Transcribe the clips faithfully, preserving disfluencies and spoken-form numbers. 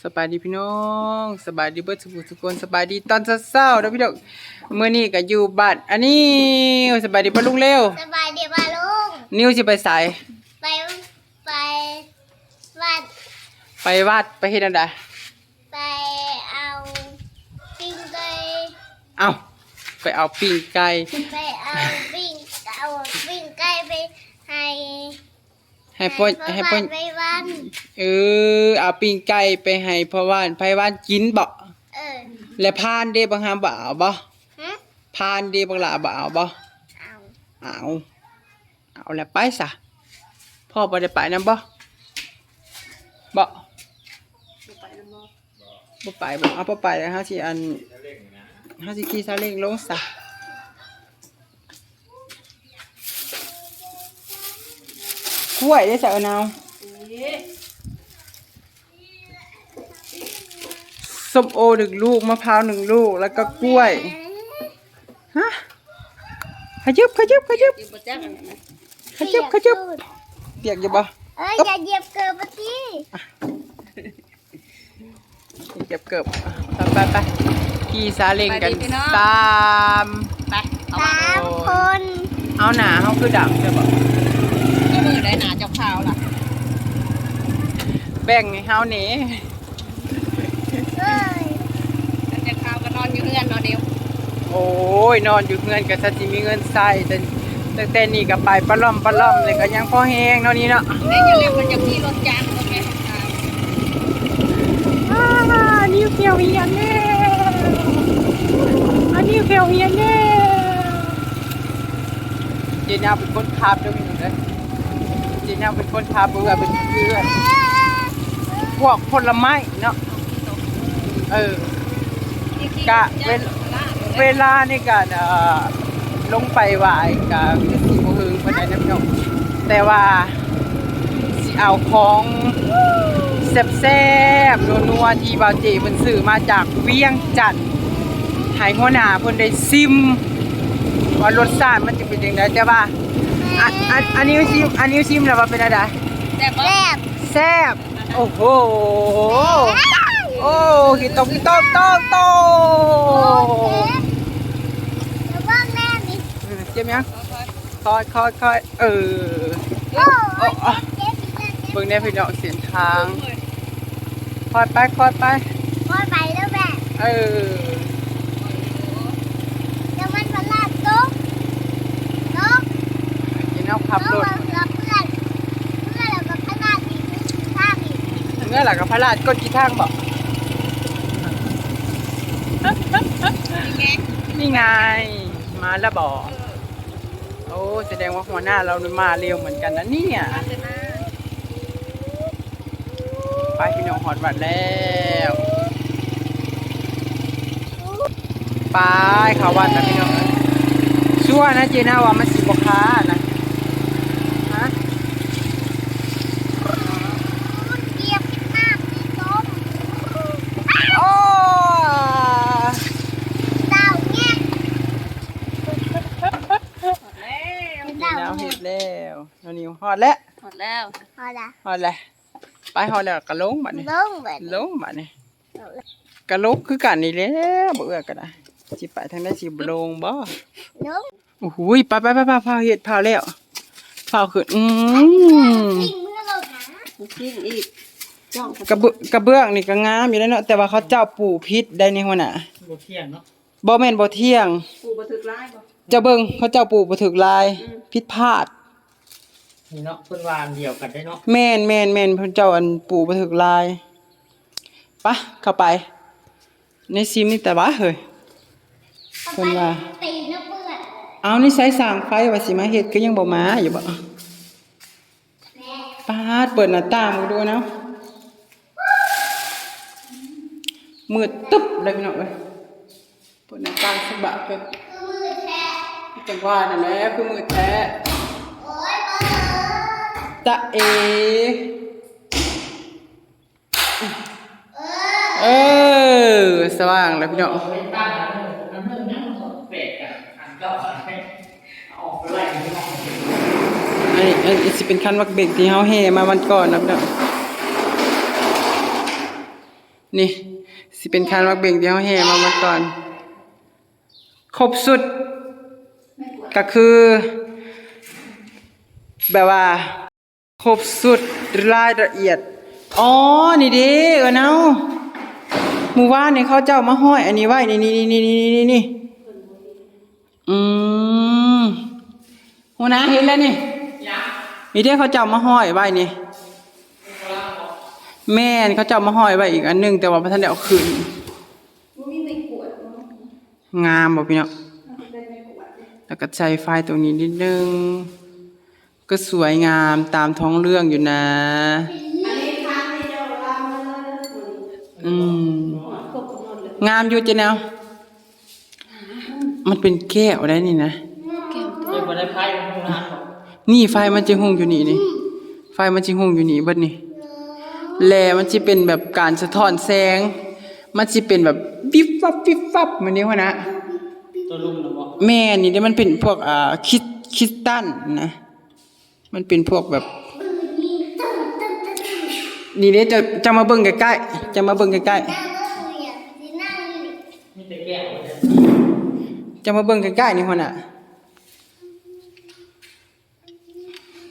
สบายดีพี่น้อง สบายดีเบิดสุขทุกคน สบายดีตอนเช้าๆเด้อพี่น้อง มื้อนี้ก็อยู่บ้าน อันนี้ สบายดีป้าลุงเร็ว สบายดีป้าลุง นิวสิไปไส ไป ไปวัด ไปวัด ไปเฮ็ดอันใด ไปเอาปิ้งไก่ เอ้า ไปเอาปิ้งไก่ ไปเอาปิ้ง เอาปิ้งไก่ไปให้ ให้พ่อ ให้พ่อ ให้พ่อ ไปวัน เออ เอาปิ้งไก่ไปให้พ่อว่าน ไผว่านกินบ่ เออ และพานเด้ บักหามบ่เอาบ่ หึ พานเด้ บักหล่าบ่เอาบ่ เอา เอา เอาแล้วไปซะ พ่อบ่ได้ไปนำบ่ บ่ บ่ไปบ่ เอาบ่ไปแล้ว เฮาสิอัน เฮาสิขี่ซาเล้งลงซะ กล้วยเด้อจ้ะเอิ้นเอา ส้มโอหนึ่งลูก มะพร้าวหนึ่งลูก แล้วก็กล้วย ฮะ ขยึบ ขยึบ ขยึบ อยู่บ่จักอันนั้นนะ ขยึบ ขยึบ เปียกอยู่บ่ เอ้ย อย่าเหยียบเกินเมื่อกี้ เก็บเกิบ ไปไปไป ขี่ซาเล้งกัน ไปดีพี่น้อง สาม ไป เอามา สามคน เอาหนาเฮาคือดำใช่ปะ นี่มือได้หนาเจ้าขาวล่ะ แบ่งให้เฮานี่ เอ้ย เจ้าขาวก็นอนอยู่เฮือนนอนเดียว โอ้ย นอนอยู่เฮือนก็ซะสิมีเงินใช้ แต่ตั้งแต่นี้ก็ไปปะล่อมปะล่อมเลยก็ยังพอแฮงเนาะนี่เนาะ แม่จะเรียกมันจะขี่รถจักรรถไง อ่า นิวเขียวเฮียนแน่ อันนี้เขียวเฮียนแน่ เจนาวเป็นคนขับเด้อพี่น้องเด้อ เจนาวเป็นคนขับ เพื่อเป็นเพื่อน พวกผลไม้เนาะ เออ กะเวล- เวลานี่กะ เอ่อ ลงไปไหว้กะคือสิบ่เฮิงปานใดนะพี่น้อง แต่ว่าสิเอาของแซ่บๆ นัวๆ ที่บ่าวเจเพิ่นซื้อมาจากเวียงจันทน์ ให้หัวหน้าเพิ่นได้ซิม ว่ารสชาติมันจะเป็นจั่งใด แต่ว่า อัน- อัน- อันนี้ซิม- อันนี้ซิมแล้วว่าเป็นจั่งใด แซ่บบ่ แซ่บ แซ่บ โอ้โห โอ้ กินตบกินตบตบตบ เดี๋ยวเบิ่งแน่นี่ เออ เจ็บยัง ค่อยค่อยค่อย เออ โอ้ โอ้ โอ้ เจ็บอีกแล้ว เบิ่งแน่พี่น้อง เส้นทาง ค่อยไป ค่อยไป ค่อยไปเด้อแม่ เออ เดี๋ยวมันพลาดตก ตก กินเอาขับรถ ตกแล้วเพื่อน เพื่อนแล้วก็พลาดอีกทางอีก เมื่อหลังก็พลาดกดกี่ทางบอก นี่ไง นี่ไง มาแล้วบอก โอ้ แสดงว่าหัวหน้าเรามาเร็วเหมือนกันนะเนี่ย ไปพี่น้อง ฮอดวัดแล้ว ไปเข้าวัดแล้วพี่น้อง ชัวร์นะเจน่าว่ามันสิบ่คานะ ฮะ เหยียบน้ำนี่จม โอ้ ดาวแงก เจน่าเฮ็ดแล้ว น้องนิวฮอดแล้ว ฮอดแล้ว ฮอดแล้ว ฮอดแล้ว ไปฮอดแล้วก็ลงบัดนี้ ลงบัดนี้ ลงบัดนี้ ลงแล้ว ก็ลงคือกันนี่แหละ บ่เอื้อก็ได้ สิไปทางใดสิบ่ลงบ่ ลง โอ้โหย ไปไปไปไป พาเฮ็ด พาแล้ว พาขึ้น อืม สิ่งเมื่อเราหา สิ่งอีก จ้อง กระเบื้อง กระเบื้องนี่ก็งามอยู่แล้วเนาะ แต่ว่าเขาเจ้าปูผิดได้ในหัวหน้า บ่เที่ยงเนาะ บ่แม่นบ่เที่ยง ปูบ่ถืกลายบ่ เจ้าเบิ่ง เขาเจ้าปูบ่ถืกลาย อืม ผิดพลาด นี่เนาะ เพิ่นว่าอันเดียวกันได้เนาะ แม่นแม่นแม่น เพิ่นเจ้าอันปูบ่ถืกลาย ปะ เข้าไป ในซิมนี่แต่ว่าเฮ้ย เพิ่นว่า ตีนกเปื้อน เอานี่ใช้สางไฟว่าสิมาเฮ็ด คือยังบ่มาอยู่บ่ ปาด เปิดหน้าต่างมาดูเนาะ มืดตึ๊บเลยพี่น้องเอ้ย เปิดหน้าต่างสักบาทเพิ่น คือมืดแท้ จังหวะนั่นแหละ คือมืดแท้ โอ้ย บ่เถิง ตะเอ เออ สว่างแล้วพี่น้อง อันนี้ อันนี้สิเป็นคันหมากเบงที่เฮาแห่มาวันก่อนนะพี่น้อง นี่ สิเป็นคันหมากเบงที่เฮาแห่มาเมื่อก่อน ครบสุด ก็คือ แบบว่า ครบสุดรายละเอียด อ๋อ นี่เด้ เออเนาะ มื้อวานนี่เขาเจ้ามาห้อยอันนี้ไว้ นี่ นี่ อืม หัวหน้าเห็นแล้วนี่ นี่เด้เขาเจ้ามาห้อยไว้นี่ แม่น เขาเจ้ามาห้อยไว้อีกอันหนึ่ง แต่ว่าบ่ทันได้เอาขึ้น บ่มีไม้กวาดเนาะ งามบ่พี่น้อง เอาไปไม้กวาดเลย แล้วก็ใส่ไฟตรงนี้นิดนึง ก็สวยงามตามท้องเรื่องอยู่นะ อันนี้ค้างในเจ้าเวลามาแล้วนะ อืม ครบกำหนดเลย งามอยู่เจ๊แนว มันเป็นแก้วได้นี่นะ แก้วตัว เดี๋ยวบ่ได้ไพ่ของทางหรอก นี่ไฟมันจะหุงอยู่นี่นี่ ไฟมันจะหุงอยู่นี่เบิดนี่ และมันจะเป็นแบบการสะท้อนแสง มันจะเป็นแบบวิบวับวิบวับเหมือนนี่หัวหน้า ตัวลุ่มนะบ่ แม่น นี่เด้มันเป็นพวก อ่า คริส- คริสตัลนะ มันเป็นพวกแบบ นี่เด้จะ- จะมาเบิ่งใกล้ๆ จะมาเบิ่งใกล้ๆ มีแต่แก้ว จะมาเบิ่งใกล้ๆ นี่หัวหน้า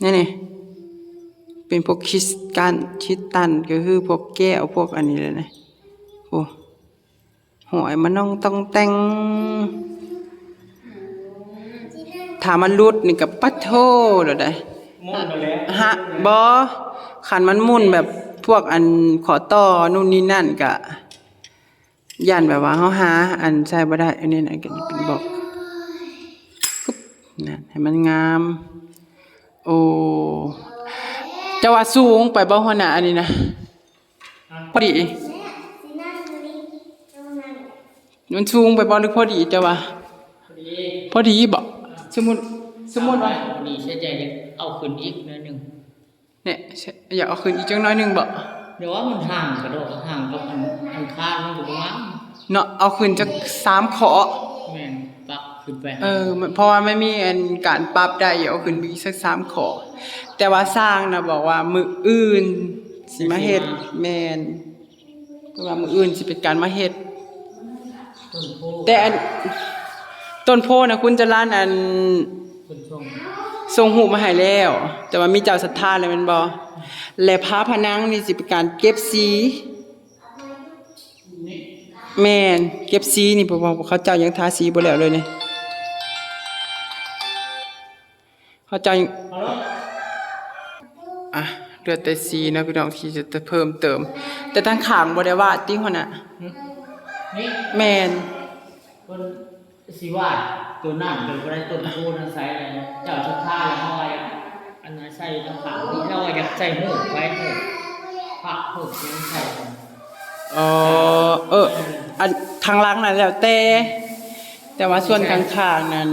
นี่นี่ เป็นพวกคริสตัล คริสตัล ก็คือพวกแก้ว พวกอันนี้เลยนะ โอ้ หอยมาน่องต้องแต่ง ถ้ามันหลุดนี่ก็ปะโทแล้วได้ หมดแล้ว ฮะ บ่ คันมันหมุนแบบพวกอันข้อต่อนู่นนี่นั่นก็ ย่านแบบว่าเฮาหาอันใส่บ่ได้ อันนี้นะ ก็เป็นบอก กึ๊บ นั่น ให้มันงาม โอ้ จะว่าสูงไปบ่หัวหน้า อันนี้นะ พอดี มันสูงไปบ่หรือพอดีจะว่า พอดี พอดีบ่ สมมุติ สมมุติว่า พอดี ใช้ใจเอาขึ้นอีกหน่อยหนึ่ง เนี่ย อยากเอาขึ้นอีกจักหน่อยหนึ่งบ่ เดี๋ยวว่ามันห่างกระโดด ห่างกับอัน อันคานมันก็บ่งาม เนาะ เอาขึ้นจักสามข้อ แม่น ปรับขึ้นไป เออ มัน เพราะว่ามันมีอันการปรับได้อยู่ เอาขึ้นไปอีกสักสามข้อ แต่ว่าช่างนะบอกว่ามื้ออื่นสิมาเฮ็ด สิมา แม่น เพิ่นว่ามื้ออื่นสิเป็นการมาเฮ็ด ต้นโพ แต่อัน ต้นโพนะคุณจรัญ อัน เพิ่นส่ง ส่งรูปมาให้แล้ว แต่ว่ามีเจ้าศรัทธาแล้วแม่นบ่ และฝาผนังนี่สิเป็นการเก็บสี นี่ แม่น เก็บสีนี่ เพราะว่าเขาเจ้ายังทาสีบ่แล้วเลยนี่ เขาเจ้ายัง ฮัลโหล อ่ะ เหลือแต่สีนะพี่น้อง ที่จะเพิ่มเติม แต่ทางข้างบ่ได้วาดติหัวหน้า หึ นี่ แม่น เพิ่นสิวาดตัวนั้น เพิ่นบ่ได้ต้นโพธิ์นั้นใส่แล้ว เจ้าศรัทธาแล้วเฮาว่าอันนั้นใส่ทางข้างนี่ เราว่าอยากใส่ฮูปไว้ ฮูปพระฮูปหยังใส่ อ๋อ เออ อันข้างหลังน่ะแล้วแต่ แต่ว่าส่วนข้างๆ นั่น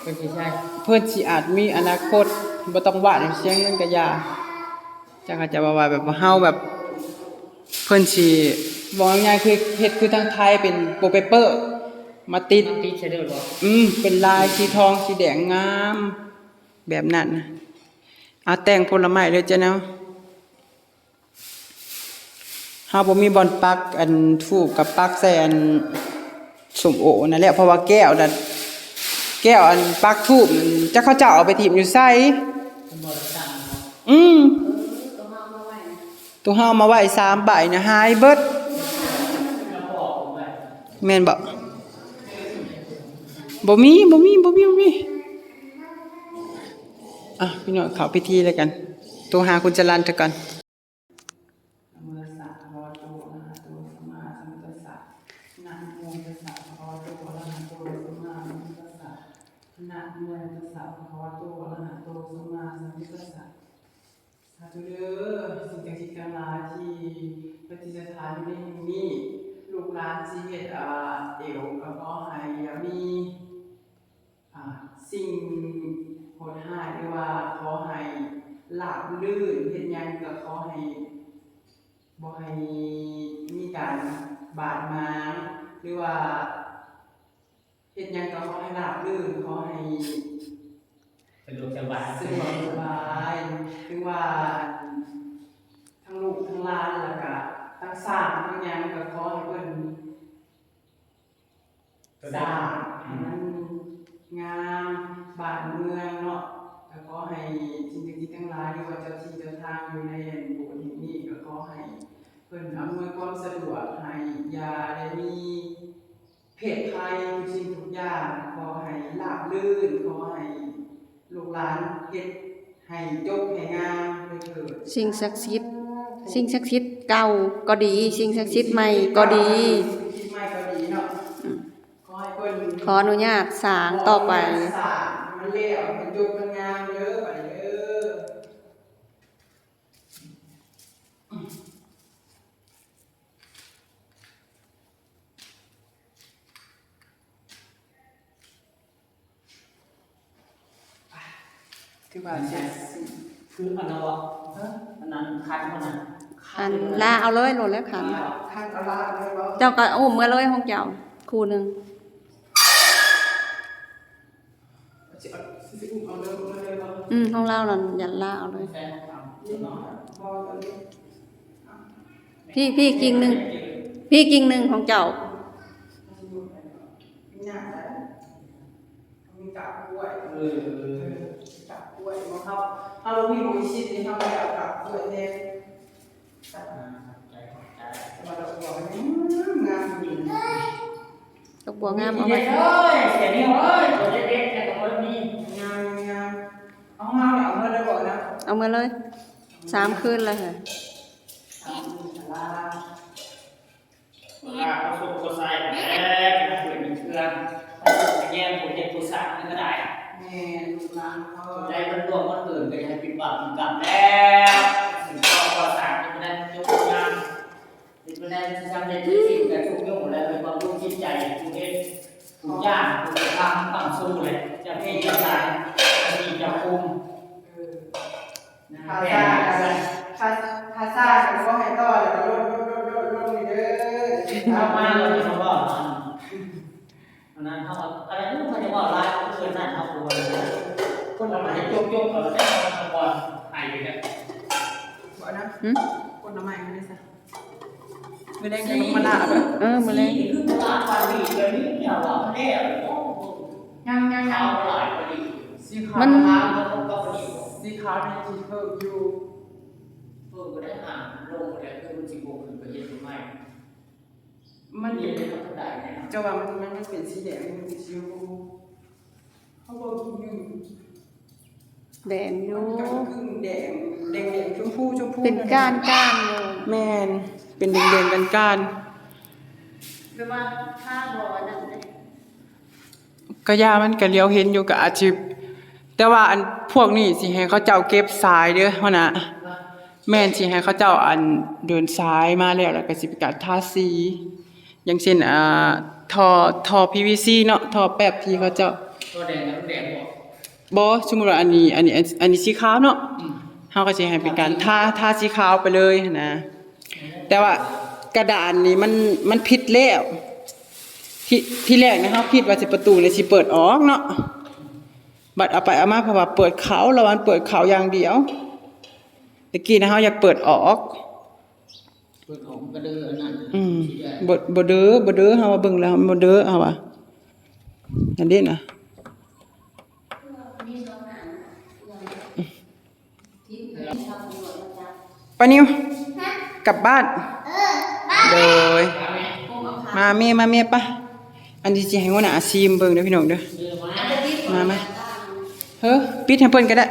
เพิ่นสิใส่ เพิ่นสิอาจมีอนาคต บ่ต้องวาดให้เสียเงินก็อย่า จักอาจจะว่า ว่าแบบว่าเฮาแบบ เพิ่นสิ เว้าง่ายๆ คือเฮ็ดคือทางไทยเป็นโปรเปเปอร์ มาติด มาติดใส่เด้อบ่ อืม เป็นลายสีทองสีแดงงาม แบบนั้นนะ เอาแต่งผลไม้เลยจ้ะเนาะ เฮาบ่มีบ่อนปักอันธูปกับปักใส่อันส้มโอนั่นแหละ เพราะว่าแก้วน่ะ แก้วอันปักธูปนั่น จักเขาเจ้าเอาไปถิ่มอยู่ไส มันบ่ได้ตั้งเนาะ อืม ตัวเฮาเอามาไว้สามใบน่ะ หายเบิด แม่นบ่ บ่มี บ่มี บ่มี บ่มี อ่ะ พี่น้องเข้าพิธีแล้วกัน โทรหาคุณจรัญเถอะก่อน นะโมตัสสะภะคะวะโต อะระหะโต สัมมาสัมพุทธัสสะ นะโมตัสสะภะคะวะโต อะระหะโต สัมมาสัมพุทธัสสะ นะโมตัสสะภะคะวะโต อะระหะโต สัมมาสัมพุทธัสสะ สาธุเด้อ สิ่งศักดิ์สิทธิ์ทั้งหลายที่ประดิษฐานอยู่ในแห่งนี้ ลูกหลานสิเฮ็ด อ่า เอวก็ขอให้อย่ามี อ่า สิ่งโหดร้าย หรือว่าขอให้ราบรื่น เฮ็ดหยังก็ขอให้ บ่ให้มีการบาดหมาง หรือว่าเฮ็ดหยังก็ขอให้ราบรื่น ขอให้ สะดวกสบาย สะดวกสบาย หรือว่า ทั้งลูกทั้งหลาน แล้วก็ สร้างบางอย่างก็ขอให้เพิ่นสร้างให้มันงามบ้านเมืองเนาะ ก็ขอให้สิ่งศักดิ์สิทธิ์ทั้งหลาย หรือว่าเจ้าที่เจ้าทางอยู่ในโบสถ์แห่งนี้ ก็ขอให้เพิ่นอำนวยความสะดวกให้อย่าได้มี เพศภัยทุกสิ่งทุกอย่าง ขอให้ราบรื่น ขอให้ลูกหลานเฮ็ดให้จบให้งามด้วยเถิด สิ่งศักดิ์สิทธิ์ สิ่งศักดิ์สิทธิ์เก่าก็ดี สิ่งศักดิ์สิทธิ์ใหม่ก็ดี สิ่งศักดิ์สิทธิ์ใหม่ก็ดีเนาะ อืม ขอให้เพิ่น ขออนุญาตสร้างต่อไป ขออนุญาตสร้างมันแล้ว มันจบมันงามเด้อ ไปเด้อ คือว่าเสร็จสิ้น คืออันนั้นบ่ ฮะ อันนั้นคันมันน่ะ อันลาเอาเลยโลดแล้วคัน คันเอาลาเอาเลยบ่ เจ้าก็อุ้มเมือเลยของเจ้า คู่หนึ่ง สิเอา สิอุ้มเอาเลย เอาเลยบ่ อืม ของลาวนั่นอย่าลาเอาเลย แฟนของเรา นี่บ่ บ่ ตัวนี้ พี่ พี่กิ่งหนึ่ง พี่กิ่งหนึ่งของเจ้า มีหน้าแล้ว มีกาบกล้วย เออ เออ กาบกล้วย บ่ เฮา เฮาบ่มีหม่องชิดนี่ เฮาก็เอากาบกล้วยแทน อ่า ขอบใจ ขอบใจ แต่ว่าดอกบัวมันงาม งามอยู่ ดอกบัวงาม เอาไว้ เอ้ย เสียนี่เอ้ย ตัวเล็กๆ แต่ก็บ่ได้มี งาม งาม เอามาเอาเมือเลยบ่นะ เอาเมือเลย สามคืนเลยเหรอ สามคืนสารา เวลาเขาสุกเขาใส่แหละ เป็นเพื่อนเป็นเพื่อน เขาสุกไปแย่งผู้เฮ็ดผู้สร้างนั่นก็ได้ แม่น ลูกหลานเขา ได้มันร่วมมันเกินก็อย่าให้ผิดหวังผิดกรรมแล้ว สิ่งที่เขาสร้างนี่มันได้จบงาม เฮ็ดบ่ได้สิสำเร็จในสิ่งใดทุกอย่างแล้ว มีความรู้จิตใจผู้เฮ็ดผู้จ้างผู้กระทำตั้งสู้เลย จะมีเจ้าหลายมีเจ้าคุม เออ นะ ภาษา ภาษา ภาษาก็ให้ต่อแล้วก็ลด ลด ลด ลด ลดนี่เด้อ เอามาเลยเขาบอก อันนั้นเขาก็ อันนั้นเขาจะบอกหลาย เกินนั่นเขาควร คนละไม้จบๆ เอาแล้วได้มาก่อน หายไปแล้ว บ่นะ หึ คนละไม้ไม่ได้ซะ มื้อแลงจะลงมาลาบ เออ มื้อแลง สีนี่คือตลาดปารีสเลยนี่ อย่าว่ามันแน่เลย โอ้โห ยัง ยัง ยัง ขาวหลายปารีส สีขาว มัน ขาวแล้วก็ปารีส สีขาวนี่สิเพิ่มอยู่ เพิ่มก็ได้ห้าโลก็ได้ คือมันสิบวกขึ้นไปเฮ็ดทำไม มัน เฮ็ดได้เท่าใดเนี่ย เจ้าว่ามัน มัน มันเป็นสีแดง มันเป็นสีชมพู เขาบอกกินหนึ่ง แดงอยู่ มันก็คือแดง แดง แดง ชมพู ชมพู เป็นก้านก้านอยู่ แม่น เป็นแดงแดงก้านก้าน แบบว่าถ้าบ่อันนั้นเด้ ก็ย่ามันก็เหลียวเห็นอยู่ ก็อาจสิ แต่ว่าอันพวกนี้สิให้เขาเจ้าเก็บสายเด้อหัวหน้า แม่นสิให้เขาเจ้าอันเดินสายมาแล้ว แล้วก็สิเป็นการทาสี อย่างเช่น อ่า ท่อ ท่อ พีวีซี เนาะ ท่อแป๊บที่เขาเจ้า ท่อแดงกับแดงบ่ บ่ สมมุติว่าอันนี้ อันนี้ อัน อันนี้สีขาวเนาะ อืม เฮาก็สิให้เป็นการทา ทาสีขาวไปเลยหั้นนะ แต่ว่ากระดานนี่มัน มันผิดแล้ว ที่ ที่แรกนะ เฮาคิดว่าสิประตูนี่สิเปิดออกเนาะ บัดเอาไปเอามา เพราะว่าเปิดเข้า แล้วมันเปิดเข้าอย่างเดียว ตะกี้นะ เฮาอยากเปิดออก เปิดออกมันก็เด้ออันนั้น อืม สีแดง บ่ บ่เด้อ บ่เด้อ เฮาว่าเบิ่งแล้วมันบ่เด้อ เฮาว่า อันนี้นะ ป้านิว กลับบ้าน โดย มาเม มาเม ปะ อันนี้สิให้หัวหน้าซีมเบิ่งเด้อพี่น้องเด้อ มา มา เฮ้อ ปิดให้เพิ่นก็ได้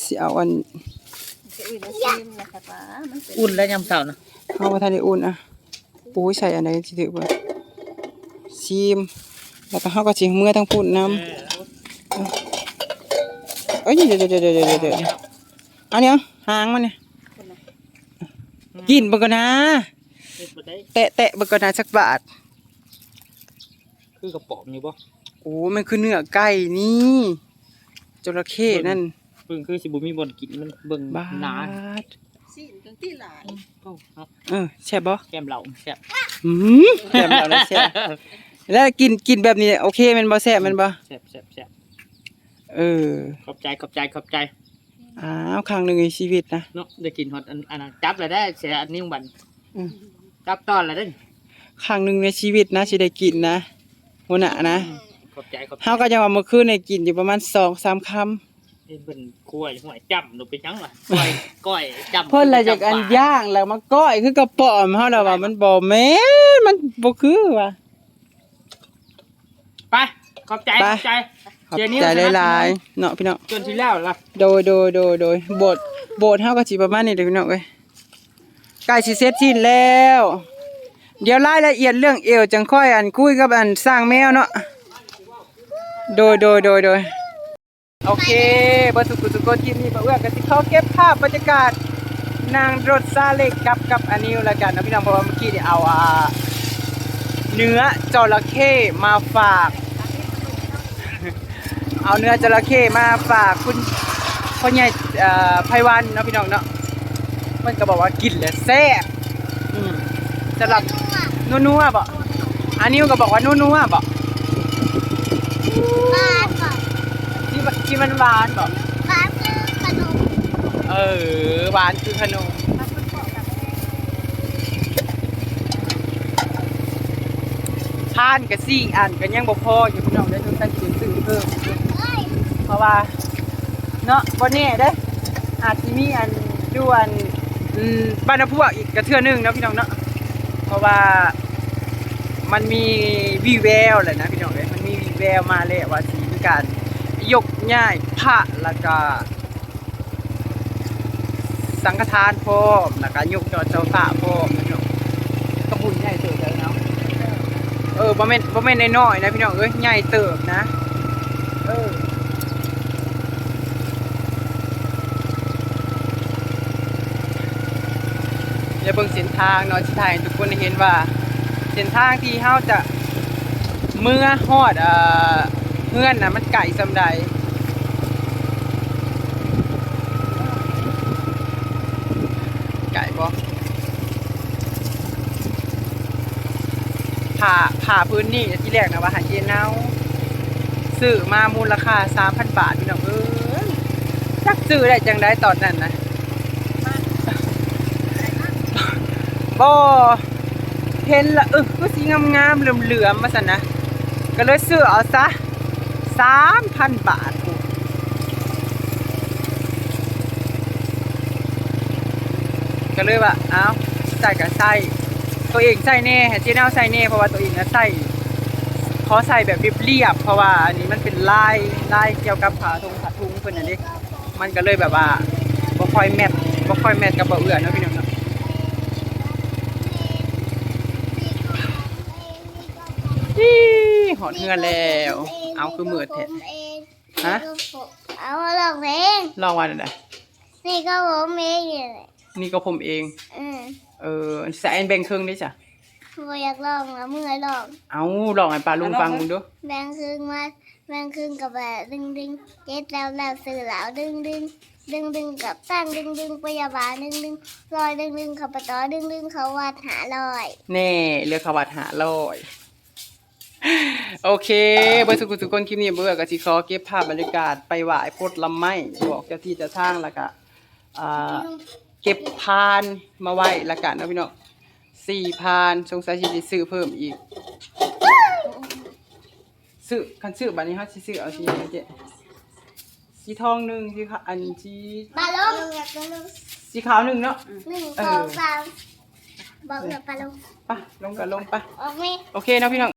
สิเอาอัน สิอุ่นแล้วซีมนะคะป้า มันเป็น อุ่นแล้วยามเช้านะ เฮาบ่ทันได้อุ่นอะ ปุ้ยใส่อันใดสิถือบ่ ซีม แล้วก็เฮาก็สิเมือทางพุ้นนำ เอ้ย เดี๋ยวๆๆๆๆ อันนี้หางมันนี่ กินเบิ่งก่อนนะ เฮ็ดบ่ได้ แตะๆเบิ่งก่อนนะ จักบาท คือกระป๋องนี่บ่ โอ้ มันคือเนื้อไก่นี่ จระเข้นั่น เบิ่งคือสิบ่มีบ่อนกิน มันเบิ่ง บาด หนา ซี้นจังตี้หลาย โอ้ เนาะ เออ แซ่บบ่ แก้มเหล้าแซ่บ อืม แก้มเหล้านี่แซ่บ แล้วกิน กินแบบนี้โอเคแม่นบ่ แซ่บแม่นบ่ แซ่บ แซ่บ แซ่บ เออ ขอบใจ ขอบใจ ขอบใจ อ้าว ครั้งหนึ่งในชีวิตนะ เนาะ ได้กินฮอดอัน อันนั้นจับแล้วได้ เสียอันนี้บัด อืม กลับตอนละเด้อ ครั้งหนึ่งในชีวิตนะ สิได้กินนะ หัวหน้านะ ขอบใจ ขอบใจ เฮาก็ยังว่ามื้อคืนนี่กินอยู่ประมาณสองสามคำ เห็นเพิ่นคั่วอยู่ห้วยจ้ำ หนูเป็นหยังวะ ก้อย ก้อยจ้ำ เพิ่นละอยากอัน จ้ำปลา ย่างแล้วมาก้อยคือกระป๋อมเฮาแล้วว่ามันบ่แม่น มันบ่คือว่ะ ไป ขอบใจ ไป ขอบใจ ขอบใจ เสียนิ้ว หลายๆ เนาะพี่น้อง จนที่แล้วล่ะ โดย โดย โดย โดย โบสถ์ โบสถ์เฮาก็สิประมาณนี้เด้อพี่น้องเอ้ย ใกล้สิเสร็จสิ้นแล้ว เดี๋ยวรายละเอียดเรื่องเอวจั่งค่อยอันคุยกับอันช่างแมวเนาะ โดย โดย โดย โดย โอเค เบิดสุขุสุคน คลิปนี้บ่าวเอื้อก็สิขอเก็บภาพบรรยากาศนั่งรถซาเล้งกลับกับอานิวแล้วกันเนาะพี่น้อง เพราะว่าเมื่อกี้นี่เอา อ่า เนื้อจระเข้มาฝาก เอาเนื้อจระเข้มาฝากคุณพ่อใหญ่ เอ่อ ไพวันเนาะพี่น้องเนาะ เพิ่นก็บอกว่ากินแล้วแซ่บ อืม สำหรับนัวๆ บ่ อานิวก็บอกว่านัวๆ บ่ หวานบ่ ที่มัน ที่มันหวานบ่ หวานคือขนม เออ หวานคือขนม พานก็สี่อันก็ยังบ่พออยู่พี่น้องเด้อ ต้องใส่สิซื้อเพิ่ม เอ้ย เพราะว่า เนาะ บ่แน่เด้ อาจสิมีอันอยู่อัน อืม บ้านนาพวกอีกก็เทื่อหนึ่งเนาะพี่น้องเนาะ เพราะว่ามันมีวีแววแหละนะพี่น้องเอ้ย มันมีวีแววมาแล้วว่าสิมีการยกย้ายพระ แล้วก็สังฆทานพร้อม แล้วก็ยกยอดเจ้าพระพร้อมนะพี่น้อง ก็บุญใหญ่เติบแล้วเนาะ เออ บ่แม่น บ่แม่นน้อยๆ นะพี่น้องเอ้ย ใหญ่เติบนะ เออ เดี๋ยวเบิ่งเส้นทางเนาะ สิถ่ายให้ทุกคนได้เห็นว่า เส้นทางที่เฮาจะเมือฮอด เอ่อ เฮือนน่ะ มันไกลส่ำใด ไกลบ่ ผ้า ผ้าผืนนี้ทีแรกนะว่าให้เจ๊เนาซื้อมามูลค่าสามพันบาทพี่น้องเอ้ย จักซื้อได้จั่งใดตอนนั้นนะ บ่ เห็นละ เออ คือสิงามๆ เหลือมๆ ว่าซั่นนะ ก็เลยซื้อเอาซะ สามพันบาท ก็เลยว่า เอ้า ใส่ก็ใส่ ตัวเองใส่แน่ ให้เจ๊เนาใส่แน่ เพราะว่าตัวเองน่ะใส่ ขอใส่แบบเรียบๆ เพราะว่าอันนี้มันเป็นลาย ลายเกี่ยวกับผ้าทงผ้าทุงเพิ่นน่ะเด้ มันก็เลยแบบว่า บ่ค่อยแมท บ่ค่อยแมทกับบ่าวเอื้อเนาะพี่น้องเนาะ อี้ ฮอดเฮือนแล้ว เอาคือมืดแท้ ฮะ เอาร้องเพลง ร้องว่าจั่งใด นี่ก็ผมเองนี่แหละ นี่ก็ผมเอง อืม เออ ใส่อันแบ่งครึ่งได้จ้ะ บ่อยากร้องละ เมื่อยร้อง เอาร้องให้ป้าลุงฟังมึงดู แบ่งครึ่งมา แบ่งครึ่งกับแบบดึงดึง เจ็ดแล้วแล้วซื้อแล้วดึงดึง ดึงดึงกับตั้งดึงดึงพยาบาลดึงดึง ลอยดึงดึงขับปะตอดึงดึงเขาวัดห้าร้อย แน่ เหลือเขาวัดห้าร้อย โอเค เบิดสุขุสุคน คลิปนี้บ่าวเอื้อก็สิขอเก็บภาพบรรยากาศไปไหว้ผลไม้ บอกเจ้าที่เจ้าทาง แล้วก็ อ่า เก็บพานมาไว้ละกันเนาะพี่น้อง สี่พาน สงสัยสิได้ซื้อเพิ่มอีก ซื้อ คันซื้อบัดนี้เฮาสิซื้อเอาสีหยังเจ๊ สีทองหนึ่ง สีขาว อันสี มาลง สีขาวหนึ่งเนาะ หนึ่ง เออ สอง สาม บอกเดี๋ยวไปลง ไป ลงก็ลงไป ออกไหม โอเคเนาะพี่น้อง